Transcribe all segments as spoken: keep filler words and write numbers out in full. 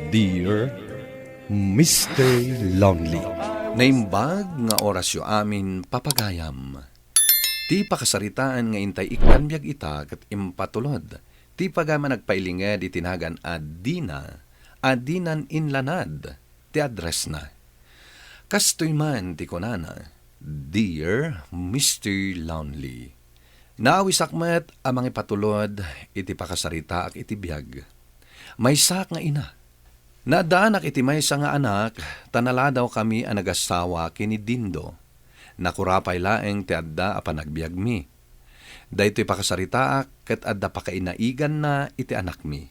Dear Mister Lonely. Naimbag nga orasyo amin, papagayam. Ti pakasaritaan nga intay ikkan biag ita ket impatulod ti pagayam a nagpailinged iti nagan a Dina a dinan inlanad ti addressna. Kastoy man ti kunana, "Dear Mister Lonely, naawisak met a mangipatulod iti pakasaritaak iti biag. Maysaak nga ina. Naaddaanak iti maysa nga anak, ta naladawkami a nagasawa ken ni Dindo. Nakura pay laeng ti adda a panagbiagmi. Daytoy pakasaritaak ket adda pakainaiganna iti anakmi.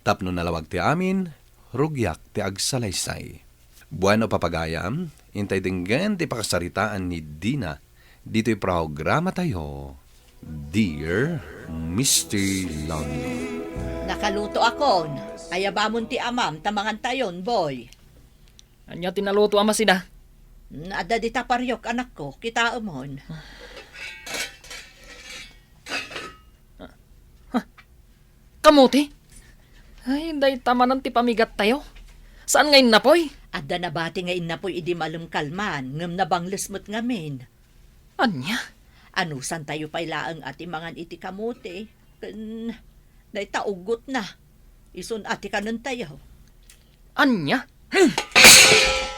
Tapno nalawag ti amin, rugiak ti agsalaysay." Bueno, papagayam, intay denggen ti pakasaritaan ni Dina ditoy programatayo, Dear Mister Lonely. Nakalutoakon. Ayabamon ti amam ta mangantayon, boy. Ania ti naluto a masida? Mm, adda dita pariok, anakko. Kitaemon. Kamote? Ay, dayta manen ti pamigattayo. Saan nga innapoy? Adda nabati nga innapoy idi malem kalman, ngem nabangles met ngamin. Ania? Anusantayo pay laeng a ti mangan iti kamote, ken dayta uggotna. Isun a ti kanentayo. Ania?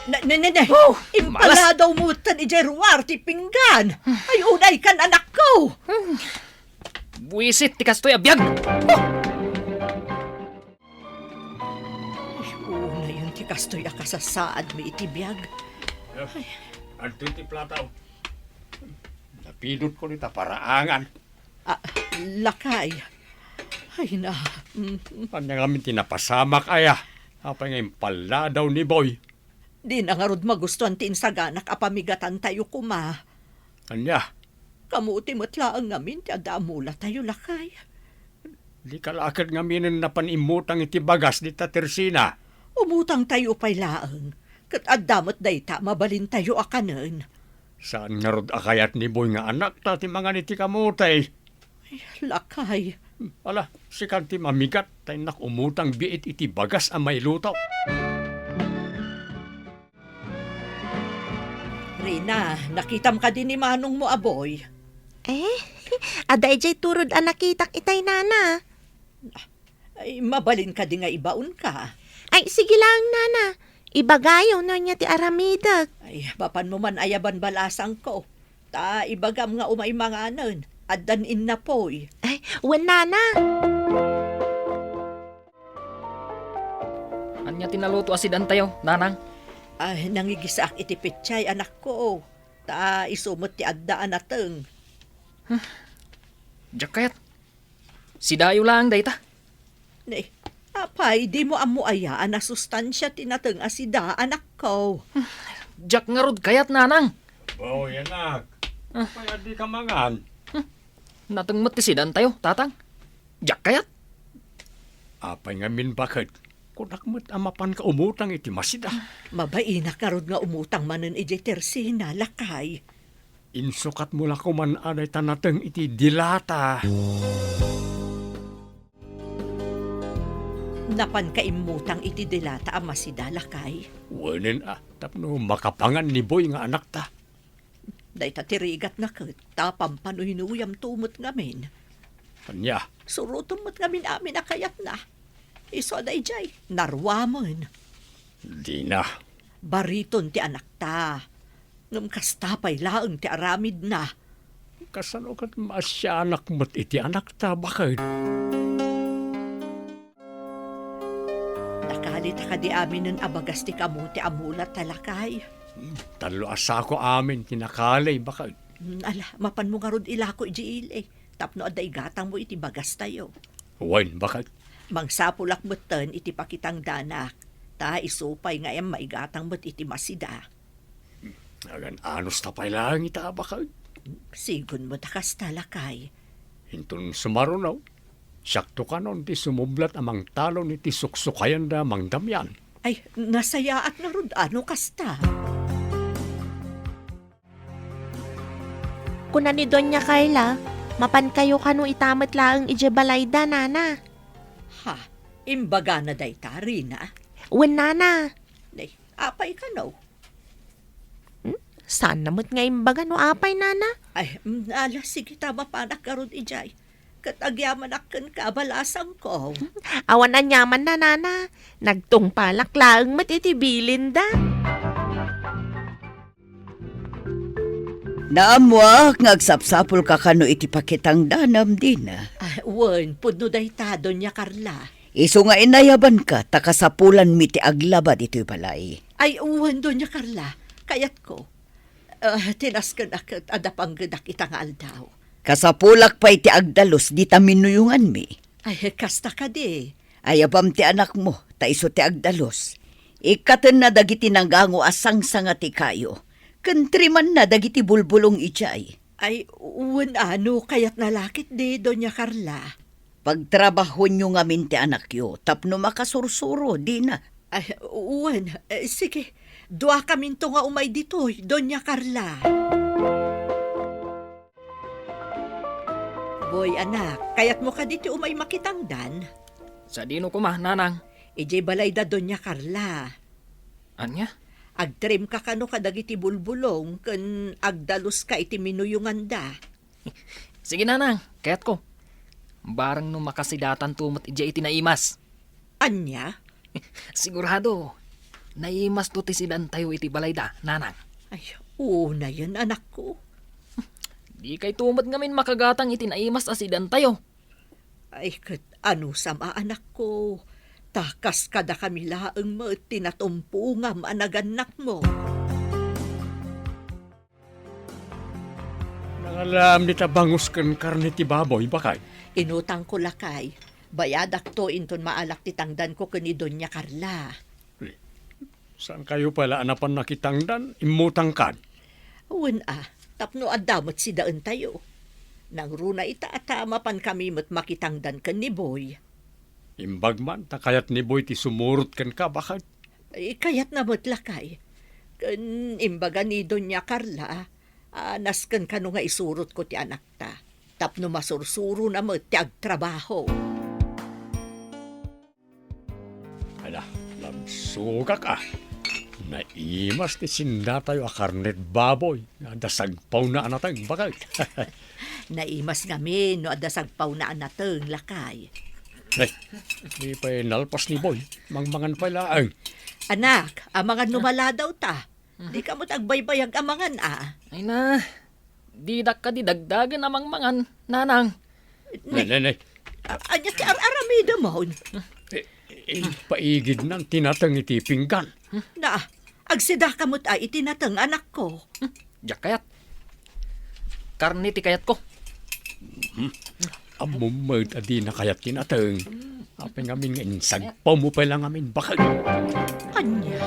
Ne, ne, ne, ne. Oh, malas. Impaladaw mo metten idiay ruar ti pinggan. Ay, unay kan, anakko. Buisit ti kastoy a biag. Oh! Ay, unayen ti kastoy a kasasaadmi iti biag. Ay. Adtoy ti plataw. Napidot ko ni ta paraangan. Ah, lakay. Ay na. Mm. Ania ngamin ti napasamak aya? Apay nga impalladaw ni Boy? Dina ngarud magustuan ti insaganak a pamigatantayo koma. Ania? Kamote met laeng ngamin ti adda a mulatayo, lakay. Dika la ket ngaminen napan immutang iti bagas dita Tersina. Umutangtayo pay laeng, ket adda met dayta mabalintayo a kanen. Saan ngarud a kayat ni Boy nga anakta ti mangan iti kamote? Ay, lakay. Ala, sikan ti mamigat, ta innak umutang biit iti bagas a mailuto. Rina, nakitam kadi ni manongmo a Boy? Eh, adda idiay turod a nakitak itay, nana. Ay, mabalin kadi nga ibaonka? Ay, sige laeng, nana. Ibagayo no ania ti aramidek. Ay, mapanmo man aya banbalasangko. Ta ibagam nga umay manganen, addan innapoy. Ay, wen, nana. Ania ti naluto a sidantayo, nanang? Ay, nangigisaak iti petsay, anakko. Ta isu met ti adda a nateng. Diak kayat. Sidayo laeng dayta. Ne, apay, dimo ammo aya a nasustansia ti nateng a sida, anakko? Diak ngarud kayat, nanang. Boy, anak. Ah. Apay a dika mangan? Hmm. Nateng met ti sidantayo, tatang. Diak kayat. Apay ngamin, baket? Kunak met a mapanka umutang iti masida. Mabainak ngarud nga umutang manen idiay Tersina, lakay. Insukatmo la koman a dayta nateng iti dilata. Napanka immutang iti dilata a masida, lakay? Wenen a, tapno makapangan ni Boy nga anakta. Dayta ti rigatna ket, ta pampanuynuyamto met ngamin. Ania? Surotem met ngamin amin a kayatna. Isu a daydiay, naruamen. Dina. Bariton ti anakta. Ngem kasta pay laeng ti aramidna. Kasano ket maasianak met iti anakta, baket? Nakalita kadi aminen a bagas ti kamote a mulatta, lakay? Hmm, tallo a sako amin ti nakali, baket. Hmm, ala, mapanmo ngarud ilako idiay ili, tapno adda igatangmo iti bagastayo. Wen, baket. Mangsapulak metten iti pakitangdanak, ta isu pay nga ayan maigatang met iti masida. Agan-anos ta pay laeng ita a baket? Sigun met a kasta, lakay. Inton sumaruno, siakto kanon ti sumublat a mangtalon iti suksukayanda a Mang Damian. Ay, nasayaat ngarud a no kasta. Kuna ni Doña Carla, mapankayo kano ita met laeng idiay balayda, nana. Ha? Imbagana dayta, Rina? wen nana. Nay, apay kano? Hmm? Saan na met nga imbaga no apay, nana? Ay, mm, ala, sige ta, mapanak garud idiay. Ket agyamanak kenka, balasangko. Awan aniamanna, nana. Nagtungpalak laeng met iti bilinda. Naammoak nga agsapsapulka kano iti pakitangdanem, Dina. Ah, wen, pudno dayta, Doña Carla. Isu nga inayabanka, ta kasapulanmi ti aglaba ditoy balay. Ay, wen, Doña Carla. Kayatko. Ah, tinasken a ket adda panggedak ita nga aldaw. Kasapulak pay ti agdalus dita minuyonganmi. Ay, kasta kadi. Ayabam ti anakmo, ta isu ti agdalus. Ikkatenna dagiti nagango a sangsanga ti kayo, ken trimanna dagiti bulbulong idiay. Ay, wen a, no kayatna la ketdi, Doña Carla. Pagtrabahoenyo ngamin ti anakyo tapno makasursuro, Dina. Ay, wen. Eh, sige. Duakaminto nga umay ditoy, Doña Carla. Boy, anak, kayatmo kadi ti umay makitangdan? Sadino koma, nanang? Idiay balayda, Doña Carla. Ania? Agtrimka kano kadagiti bulbulong ken agdaluska iti minuyonganda. Sige, nanang, kayatko. Barang no makasidatanto met idiay iti naimas. Ania? Sigurado, naimasto ti sidantayo iti balayda, nanang. Ay, unayen, anakko. Dikayto met ngamin makagatang iti naimas a sidantayo. Ay, ket anusam a, anakko, ta kas kadakami laeng met ti natumpongam a nagannakmo. Nangallaam dita bangus ken karne ti baboy, bakay? Inutangko, lakay. Bayadakto inton maalak ti tangdanko ken ni Doña Carla. Saankayo pay la a napan nakitangdan? Immutangkan? Wen a, tapno adda met sidaentayo. Nangruna ita a ta mapankami met makitangdan ken ni Boy. Imbag man ta kayat ni Boy ti sumurot kenka, bakay? Ay, kayatna met, lakay. Ken imbaga ni Doña Carla a nasken kano nga isurotko ti anakta tapno masursurona met ti agtrabaho. Ala, labsogak a. Naimas ti sindatayo a karnet baboy. Adda sagpawna a nateng, bakay. Naimas ngamin no adda sagpawna a nateng, lakay. Ay, di pay nalpas ni Boy. Mangmangan pay laeng. Anak, amangan no maladaw ta. Dika met agbaybayag amangan a. Ay na, didak kadi dagdagen a mangmangan, nanang. Ne, ne, ne. A-, ania ti ar-aramidem? Eh, eh, ipaigidnan ti nateng iti pinggan. Na, agsidaka met a iti nateng, anakko. Diak kayat. Karne ti kayatko. Ammom met a dina kayat ti nateng. Apay ngamin nga insagpawmo pay la ngamin, bakay. Ania?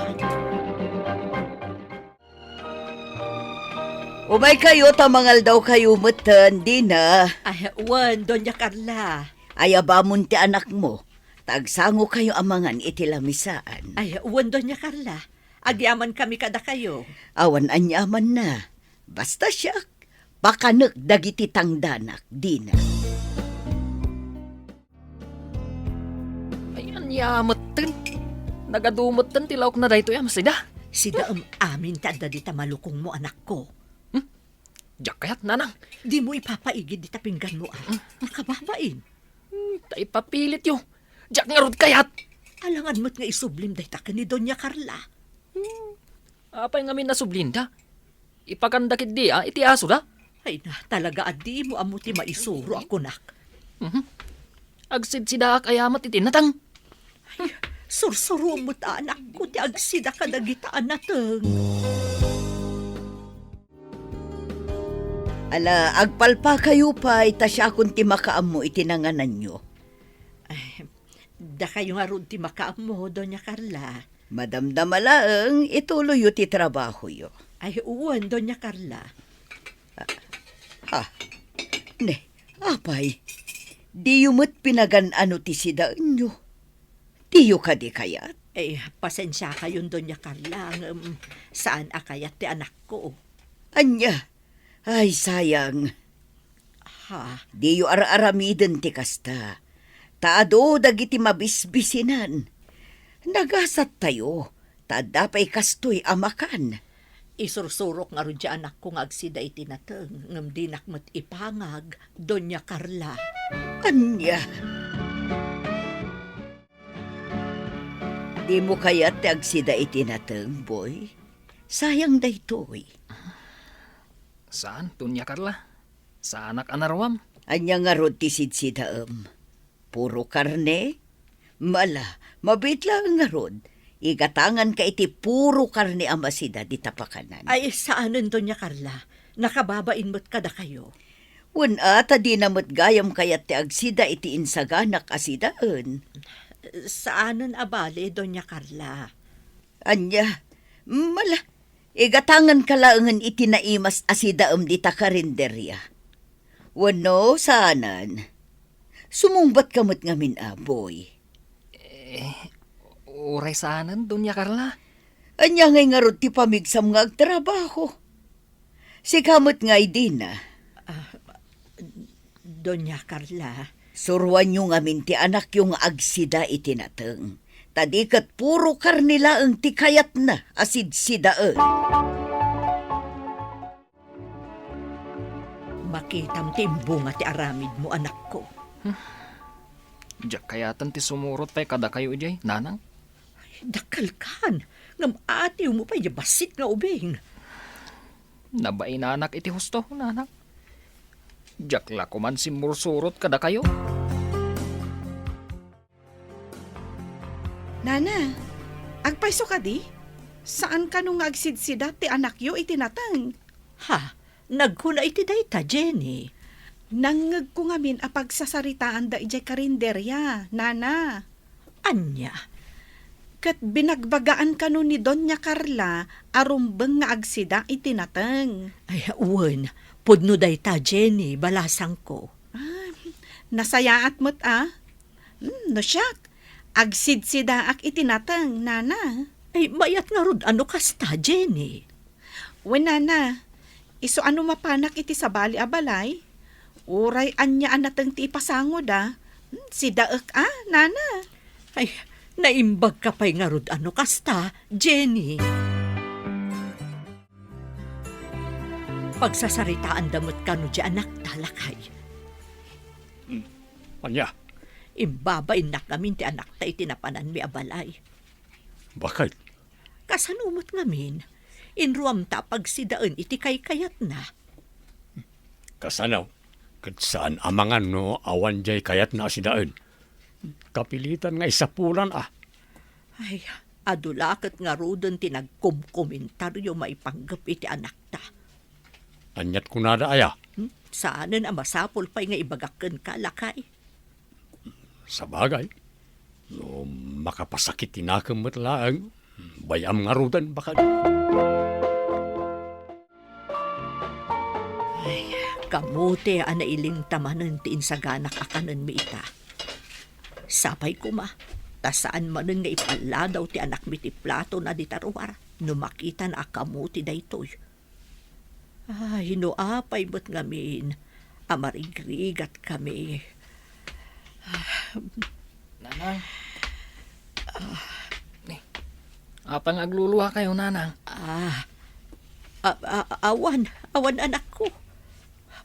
Umaykayo ta mangaldawkayo metten, dina. Ay, wen, Doña Carla. Ayabamon ti anakmo, ta agsangokayo a mangan iti lamisaan. Ay, wen, Doña Carla. Agyamankami kadakayo. Awan aniamanna. Basta siak, pakanek dagiti tangdanak, dina. Ay, ania metten? Nagadu metten ti laokna daytoy a masida. Sidaem amin ti adda dita malukongmo, anakko. Hmm? Diak kayat, nanang. Dimo ipapaigid dita pingganmo, a. Makababain. Hmm, ta ipapilityo. Diak ngarud kayat. Alangan met nga isublim dayta ken ni Doña Carla. Hmm. Apay ngamin a sublinda? Ipakanda ketdi a iti asoda? Ay na, talaga a dimo ammo ti maisuro a kunak. Mhm. Agsidsidaak aya met iti nateng. Ay, sursurom met a, anakko, ti agsida kadagita a nateng. Ala, agpalpakayo pay ta siakon ti makaammo iti nangananyo. Ay, dakayo ngarud ti makaammo, Doña Carla. Madamdama laeng, ituloyyo ti trabahoyo. Ay, wen, Doña Carla. Ah, ha? Ne, apay, diyo met pinagan-ano ti sidaenyo? Diyo kadi kayat? Eh, pasensiakayon, Doña Carla, ngem saan a kayat ti anakko. Ania? Ay, sayang. Ha? Diyo ar-aramiden ti kasta. Ta adu dagiti mabisbisinan. Nagasattayo, ta adda pay kastoy a makan. Isursurok ngarud ti anakko nga agsida iti nateng, ngem dinak met ipangag, Doña Carla. Ania? Dimo kayat ti agsida iti nateng, Boy? Sayang daytoy. Saan, Doña Carla? Saanak a naruam. Ania ngarud ti sidsidaem? Puro karne? Mala, mabiit laeng ngarud. Igatanganka iti puro karne a masida dita pakanan. Ay, saanen, Doña Carla. Nakababain met kadakayo. Wen a, ta dina met gayam kayat ti agsida iti insaganak a sidaen. Saanen a bale, Doña Carla. Ania, mala, igatanganka laengen iti naimas a sidaem dita karinderia. Wenno, saanen? Sumungbatka met ngamin a, Boy. Eh, uray saanen, Doña Carla. Ania ngay ngarud ti pamigsam nga agtrabaho? Sika met ngay dina. Ah, Doña Carla. Suroanyo ngamin ti anakyo nga agsida iti nateng. Ta di ket puro karne laeng ti kayatna a sidsidaen. Makitam ti imbunga ti aramidmo, anakko. Hmm. Diak kayaten ti sumurot pay kadakayo idiay, nanang. Ay, dakkelkan, ngem atiwmo pay diay bassit nga ubing. Nabainanak iti husto, nanang. Diak la koman simmursurot kadakayo. Nana, agpayso kadi? Saan kano nga agsidsida ti anakyo iti nateng? Ha, nagkuna iti dayta, Jenny. Nangngegko ngamin a pagsasaritaanda idiay karinderia, Nana. Ania? Ket binagbagaan kano ni Doña Carla a rumbeng nga agsida iti nateng. Ay, wen, pudno dayta, Jenny, balasangko. Ah, nasayaat met a. Hmm, no siak, agsidsidaak iti nateng, Nana. Ay, mayat ngarud a no kasta, Jenny. Wen, Nana, isu a no mapanak iti sabali a balay, uray ania a nateng ti ipasangoda, hmm, sidaek a, Nana. Ay, naimbagka pay ngarud a no kasta, Jenny. Pagsasaritaanda met kano diay anakta, lakay. Hmm. Ania? Imbabainnak ngamin ti anakta iti napananmi a balay. Bakit? Kasano met ngamin? Inruamta a pagsidaen iti kaykayatna. Kasano? Ket saan a mangan no awan diay kayatna a sidaen. Kapilitan nga isapulan a. Ay, adu la ket ngaruden ti nagkomkomentario maipanggep iti anakta. Aniat kunada aya? Hmm? Saanen a masapul pay nga ibagak kenka, lakay. Sabagay, no makapasakit ti nakem met laeng, bay-am ngaruden, baket. Ay, kamote a nailinta manen ti insaganak a kanenmi ita. Sapay koma, ta saan manen nga ipalladaw ti anakmi ti platona dita ruar no makitana a kamote daytoy. Ay, no apay met ngamin a marigrigatkami. Nanang. Ah. Ni, apay nga agluluakayo, Nanang? Ah, a-, a-, awan, awan, anakko.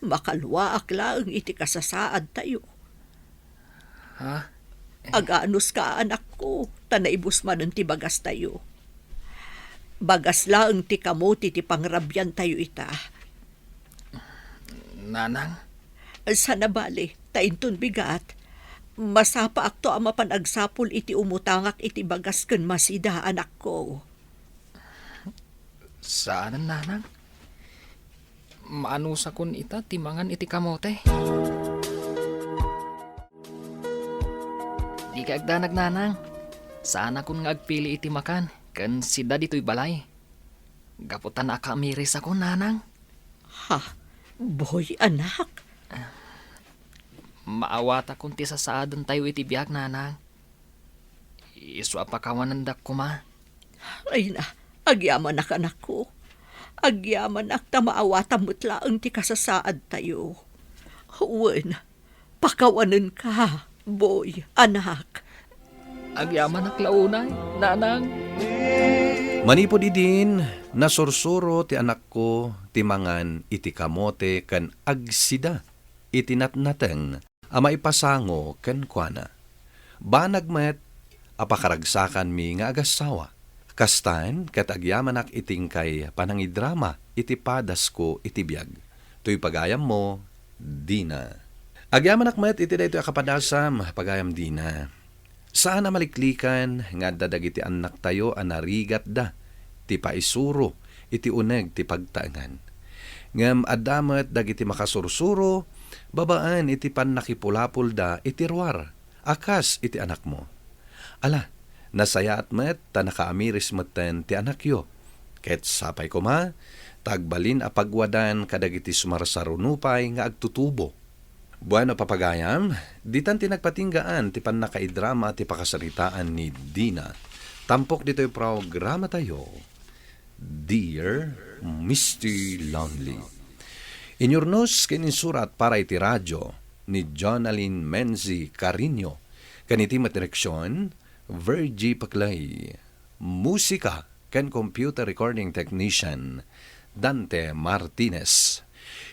Makaluaak laeng iti kasasaadtayo. Ha? Aganuska, anakko, ta naibus manen ti bagastayo. Bagas laeng ti kamote ti pangrabiantayo ita. Nanang? Saan a bale, ta inton bigat, masapaakto a mapan agsapul iti umutangak iti bagas ken masida, anakko. Saanen, Nanang? Maanusakon ita ti mangan iti kamote. Dika agdanag, Nanang. Saanakon nga agpili iti makan ken sida ditoy balay. Gapu ta naakamirisakon, Nanang. Ha? Boy, anak? Maawatakon ti sasaadentayo iti biag, Nanang. Isu a pakawanendak koma. Ay na, agyamanak, anakko. Agyamanak ta maawatam met laeng ti kasasaadtayo. Wen, pakawanenka, Boy, anak. Agyamanak la unay, nanang. Manipud idin, nasursuro ti anakko ti mangan iti kamote ken agsida iti natnateng a maipasango kenkuana. Banag met a pakaragsakanmi nga agassawa. Kastan, ket agyamanak iti inkay panangidrama iti padasko iti biag. Toy pagayammo, Dina. Agyamanak met iti daytoy a kapadasam, pagayam Dina. Saan a maliklikan nga adda dagiti annaktayo a narigatda ti paisuro iti uneg ti pagtaengan. Ngem adda met dagiti makasursuro babaen iti pannakipulapolda iti ruar, a kas iti anakmo. Ala, nasayaat met ta nakaamiris metten ti anakyo. Ket sapay koma, ta agbalin a pagwadan kadagiti sumarsaruno pay nga agtutubo. Bueno, papagayam, ditan ti nagpatinggaan ti pannakaidrama ti pakasaritaan ni Dina. Tampok ditoy programatayo, Dear Mister Lonely. Inyurnos ken insurat para iti radyo ni Jonalyn Menzi Carino. Ken iti met direksion, Virgie Paclay. Musika ken computer recording technician, Dante Martinez.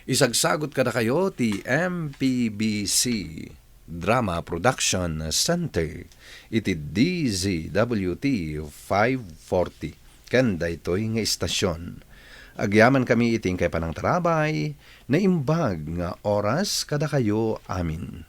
Isagsagot kadakayo ti M P B C Drama Production Center iti D Z W T five forty ken daytoy nga istasyon. Agyamankami iti inkay panangtarabay, naimbag nga oras kadakayo amin.